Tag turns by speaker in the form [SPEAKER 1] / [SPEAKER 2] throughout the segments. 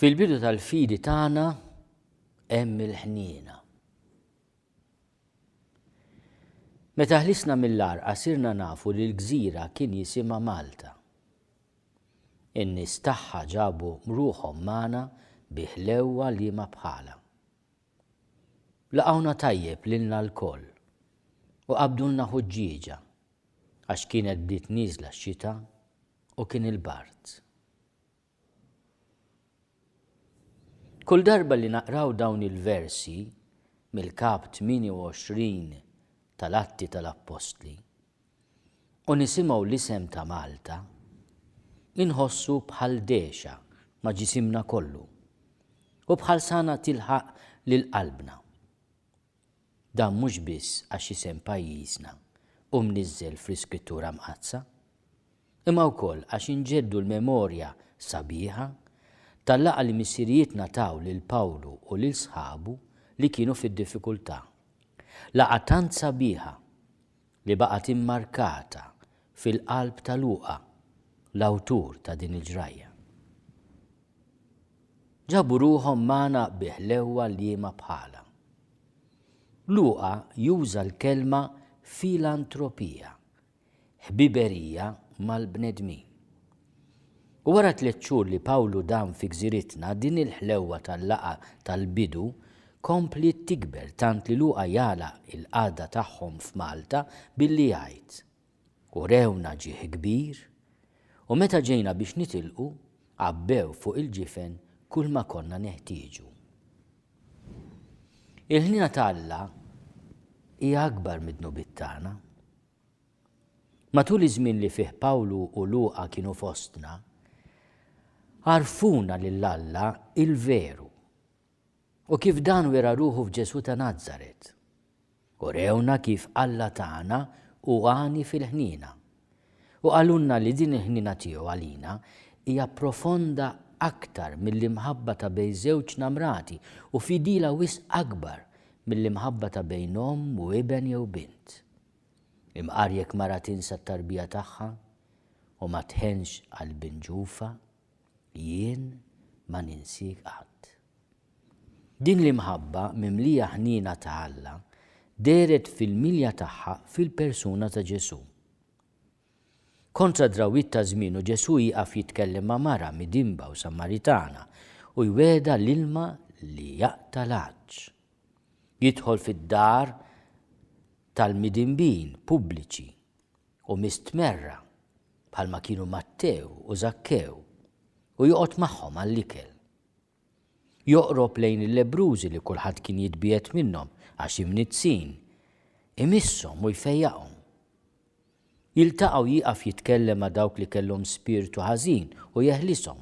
[SPEAKER 1] Fil-bidu tal-fidi tagħna hemm il-ħniena. Meta ħlisna mill-għarqa sirna nafu li l-gżira kien jisimha Malta. In-nies tagħha ġabu ruħhom magħna bi ħlewwa liema bħalha. Laqgħuna tajjeb lilna lkoll u qabdulna ħuġġieġa għax kienet bdiet nieżla x-xita u kien il-bard. Kull darba li naqraw dawn il-versi mill-Kap 28 tal-Atti tal-Appostli u nisimgħu l-isem ta' Malta, inħossu bħal dehxa ma' ġisimna kollu u bħal sana tilħaq lil qalbna. Dan mhux biss għax isem pajjiżna hu mniżżel fl-Iskrittura Mqaddsa, imma wkoll għax inġeddu l-memorja sabiħa tal-laqgħa li missirijietna taw lil Pawlu u lil sħabu li kienu fid-diffikultà. Laqgħa tant sabiħa li baqgħet immarkata fil-qalb ta' Luqa, l-awtur ta' din il-ġrajja. Ġabu ruħhom magħna bi ħlewwa liema bħalha. Luqa juża l-kelma filantropija, ħbiberija mal-bnedmin. U wara tliet xhur li Pawlu dam fi gżiritna, din il-ħlewwa tal-laqgħa tal-bidu kompliet tikber tant li Luqa jagħlaq il-qagħda tagħhom f'Malta billi jgħid, Urewna ġieħ kbir, u meta ġejna biex nitilqu, għabbew fuq il-ġifen kulma konna neħtieġu. Il-ħniena ta' Alla hija akbar mid-dnubiet tagħna. Matul iż-żmien li fih Pawlu u Luqa kienu fostna, għarrfuna lil Alla il-veru u kif dan wera ruħu f'Ġesù ta' Nazaret. Urewna kif Alla tagħna hu għani fil-ħniena. U qalulna li din il-ħniena tiegħu għalina hija profonda aktar mill-imħabba ta' bejn żewġ namrati u fidila wisq akbar mill-imħabba ta' bejn omm u iben jew bint. Imqar jekk mara tinsa t-tarbija tagħha u ma tħennx għal bin ġufha, jien ma ninsiek qatt. Din l-imħabba mimlija ħniena ta' Alla dehret fil-milja tagħha fil-persuna ta' Ġesù. Kontra d-drawwiet ta' żmienu Ġesù jieqaf jitkellem ma' mara midinba u Samaritana u jwegħedha l-ilma li jaqta' l-għatx. Jidħol fid-dar tal-midinbin pubbliċi u mistmerra bħalma kienu Mattew u Żakkew u joqgħod magħhom għall-ikel. Joqrob lejn il-lebbrużi li kulħadd kien jitbiegħed minnhom għax imniġġsin, imisshom u jfejjaqhom. Jiltaqa' u jieqaf jitkellem ma' dawk li kellhom spirtu ħażin u jeħlishom.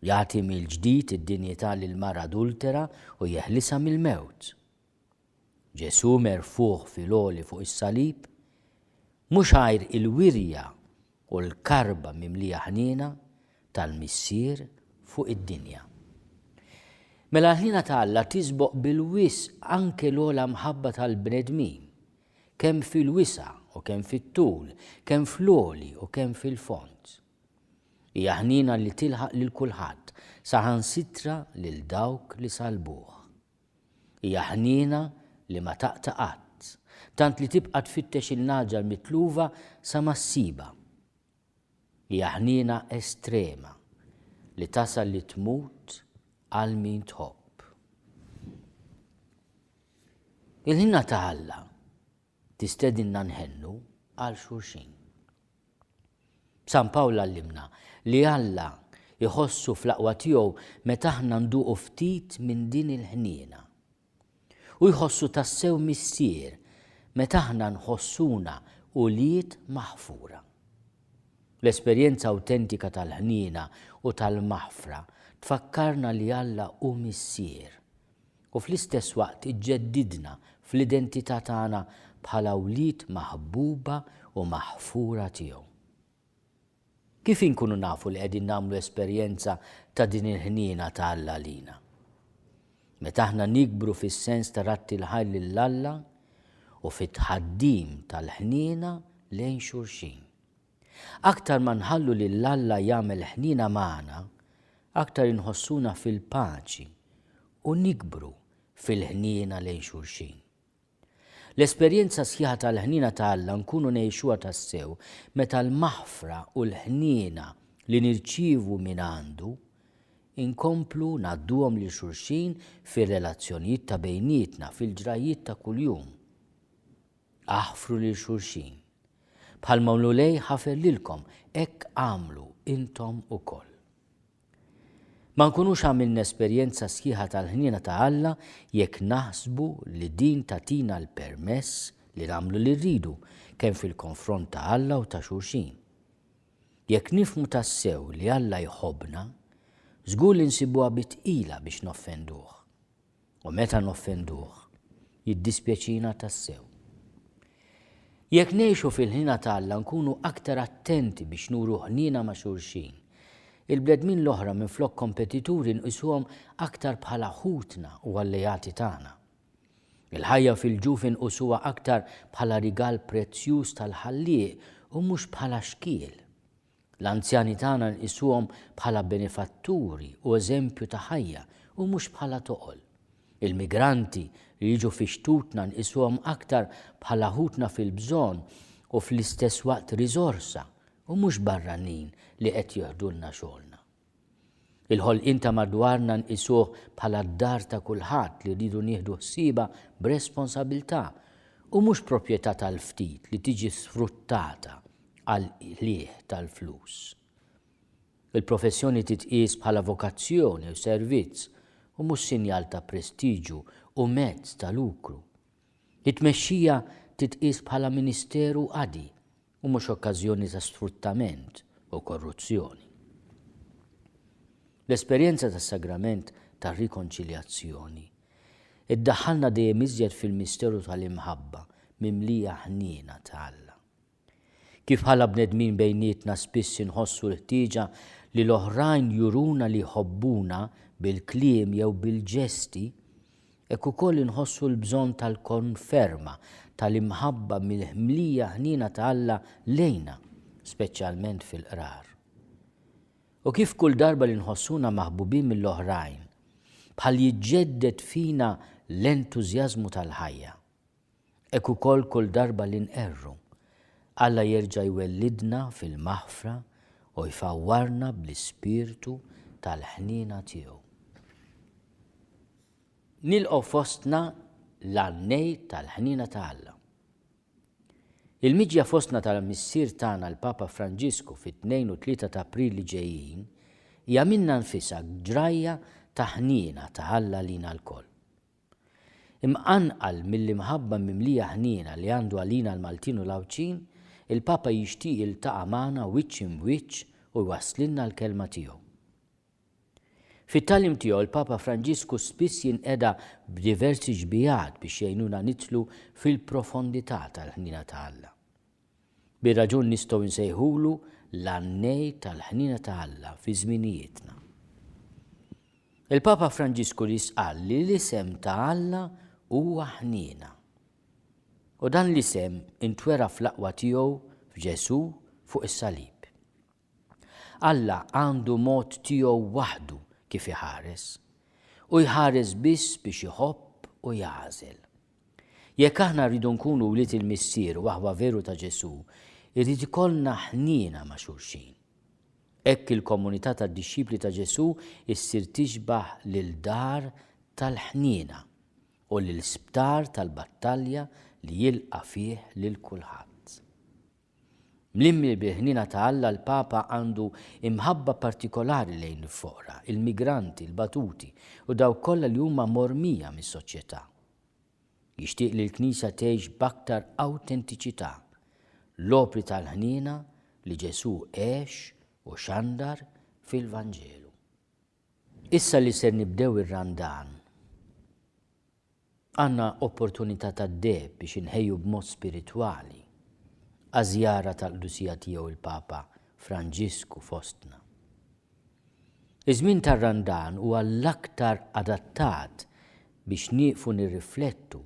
[SPEAKER 1] Jagħti mill-ġdid id-dinjità lil mara adultera u jeħlisha mill-mewt. Ġesù merfugħ fil-għoli fuq is-salib, mhux għajr il-wirja u l-karba mimlija ħniena tal-Missier fuq id-dinja. Mela l-ħniena ta' Alla tisboq bil-wisq anke l-ogħla mħabba tal-bnedmin, kemm fil-wisa' u kemm fit-tul, kemm fl-għoli u kemm fil-fond. Hija ħniena li tilħaq lil kulħadd, saħansitra lil dawk li sallbuh. Hija ħniena li ma taqta' qatt, tant li tibqa' tfittex il-nagħġa l-mitlufa sa ma ssibha. Hija ħniena estrema li tasal li tmut għal min tħobb. Il-ħniena ta' Alla tistedinna nħennu għal xulxin. San Pawl għallimna li Alla jħossu fl-aqwa tiegħu meta aħna nduqu ftit minn din il-ħniena. Hu jħossu tassew Missier meta aħna nħossuna ulied maħfura. L-esperjenza awtentika tal-ħniena u tal-maħfra tfakkarna li Alla hu Missier u fl-istess waqt iġġeddidna fl-identità tagħna bħala wlied maħbuba u maħfura tiegħu. Kif inkunu nafu li qegħdin nagħmlu esperjenza ta' din il-ħniena ta' Alla għalina? Meta aħna nikbru fis-sens ta' radd il-ħajr lil Alla u fit-tħaddim tal-ħniena lejn xulxin. Aktar ma nħallu lil Alla jagħmel ħniena magħna, aktar inħossuna fil-paċi u nikbru fil-ħniena lejn xulxin. L-esperjenza sħiħa tal-ħniena ta' Alla nkunu ngħixuha tassew meta l-maħfra u l-ħniena li nirċievu mingħandu inkomplu ngħadduhom lil xulxin fir-relazzjonijiet ta' bejnietna fil-ġrajjiet ta' kuljum. Aħfru lil xulxin. Bħalma l-Mulej ħafer lilkom, hekk agħmlu intom ukoll. Ma nkunux għamilna esperjenza sħiħa tal-ħniena ta' Alla jekk naħsbu li din tagħtina l-permess li nagħmlu li rridu, kemm fil-konfront ta' Alla u ta' xulxin. Jekk nifhmu tassew li Alla jħobbna, żgur li nsibuha bi tqila biex noffenduh. U meta noffenduh, jiddispjaċina tassew. Jekk ngħixu fil-ħniena ta' Alla nkunu aktar attenti biex nuru ħniena ma' xulxin. Il-bnedmin l-oħra minflok kompetituri nqisuhom aktar bħala ħutna u alleati tagħna. Il-ħajja fil-ġuf inqusuha aktar bħala rigal prezzjuż tal-Ħallieq u mhux bħala xkiel. L-anzjani tagħna nqisuhom bħala benefatturi u eżempju ta' ħajja u mhux bħala toqol. Il-migranti li jiġu fi xtutna nqisuhom aktar bħala ħutna fil-bżonn u fl-istess waqt riżorsa u mhux barranin li qed jeħdulna xogħolna. Il-ħolqien ta' madwarna nqisuh bħala d-dar ta' kulħadd li rridu nieħdu ħsiebha b'responsabilità u mhux proprjetà tal-ftit li tiġi sfruttata għall-qligħ tal-flus. Il-professjoni titqies bħala vokazzjoni u servizz u mhux sinjal ta' prestiġju u mezz ta' lukru. It-tmexxija titqies bħala ministeru qadi u mhux okkażjoni ta' sfruttament u korruzzjoni. L-esperjenza tas-sagrament tar-rikonċiljazzjoni iddaħħalna dejjem iżjed fil-misteru tal-imħabba mimlija ħniena ta' Alla. Kif bħala bnedmin bejnietna spiss inħossu l-ħtieġa li l-oħrajn juruna li jħobbuna bil-kliem jew bil-ġesti, Hekk ukoll inħossu l-bżonn tal-konferma tal-imħabba mill-ħmlija ħniena ta' Alla lejna, speċjalment fil-qrar. U kif kull darba li nħossuna maħbubin mill-oħrajn, bħal jiġġedded fina l-entużjażmu tal-ħajja, hekk ukoll kull darba li nqerru, Alla jerġa' jwellidna fil-maħfra u jfawwarna bl-ispirtu tal-ħniena tiegħu. Nilqgħu fostna l-għannej tal-ħniena ta' Alla. Il-miġja fostna tal-Missier tagħna l-Papa Franġisku fit-2 u 3 ta' April li ġejjin hija minnha nfisha ġrajja ta' ħniena ta' Alla lina lkoll. Imqanqal mill-imħabba mimlija ħniena li għandu għalina l-Maltin u l-Għawdxin, il-Papa jixtieq jiltaqa' magħna wiċċ imb'wiċċ u jwasslilna l-kelma tiegħu. Fit-tagħlim tiegħu l-Papa Franġisku spiss jinqeda b'diversi xbihat biex jgħinuna nidħlu fil-profondità tal-ħniena ta' Alla. Bir-raġun nistgħu nsejħulu l-għannej tal-ħniena ta' Alla fi żminijietna. Il-Papa Franġisku li qal li l-isem ta' Alla huwa ħniena. U dan l-isem intwera fl-aqwa tiegħu f'Ġesù fuq is-salib. Alla għandu mod tiegħu waħdu kif iħares. Hu jħares biss biex iħobb u jagħżel. Jekk aħna rridu nkunu wlied il-Missier u aħwa veru ta' Ġesù, irid ikollna ħniena ma' xulxin. Hekk il-komunità tad-dixxipli ta' Ġesù issir tixbah lil dar tal-ħniena u lil sptar tal-battalja li jilqa' fih lil kulħadd. Mlimli bil-ħniena ta' Alla l-Papa għandu imħabba partikolari lejn il-foqra, il-migranti, il-batuti u dawk kollha li huma mormija mis-soċjetà. Jixtieq li l-Knisja tgħix b'aktar awtentiċità l-opri tal-ħniena li Ġesù għex u xandar fil-Vanġelu. Issa li ser nibdew ir-Randan, għandna opportunità tad-deheb biex inħejju b'mod spiritwali għaż-żjara tal-Qdusija Tiegħu il-Papa Franġisku fostna. Iż-żmien tar-Randan huwa l-aktar adattat biex nieqfu nirriflettu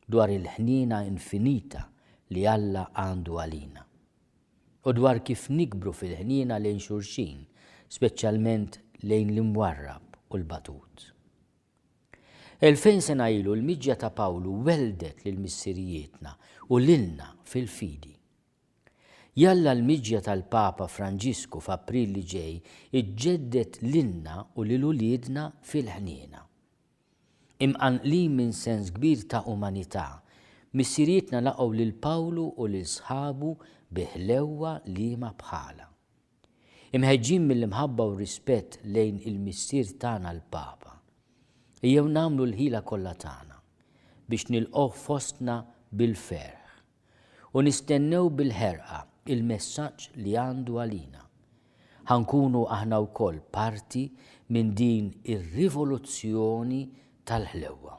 [SPEAKER 1] dwar il-ħniena infinita li Alla għandu għalina u dwar kif nikbru fil-ħniena lejn xulxin, speċjalment. lejn l-imwarrab u l-batut. 2000 sena ilu l-miġja ta' Pawlu welldet lil missirijietna u lilna fil-fidi. Jalla l-miġja tal-Papa Franġisku f'April li ġej iġġedded lilna u lil uliedna fil-ħniena. Imqanqlin minn sens kbir ta' umanità, missirijietna laqgħu lil Pawlu u lil sħabu bi ħlewwa liema bħalha. Imħeġġin mill-imħabba u r-rispett lejn il-Missier tagħna l-Papa, ejjew nagħmlu l-ħila kollha tagħna biex nilqgħuh fostna bil-ferħ u nistennew bil-ħerqa il-messaġġ li għandu għalina. Ħa nkunu aħna wkoll parti minn din ir-rivoluzzjoni tal-ħlewwa.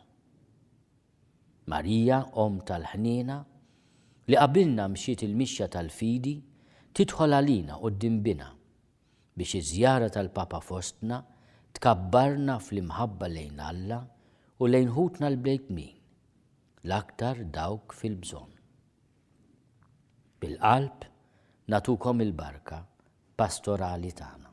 [SPEAKER 1] Marija, Omm tal-Ħniena, li qabilna mxiet il-mixja tal-fidi, tidħol għalina quddiem Binha, biex iż-żjara tal-Papa fostna tkabbarna fl-imħabba lejn Alla u lejn ħutna l-bnedmin, l-aktar dawk fil-bżonn. Bil-qalb nagħtukom il-barka pastorali tagħna.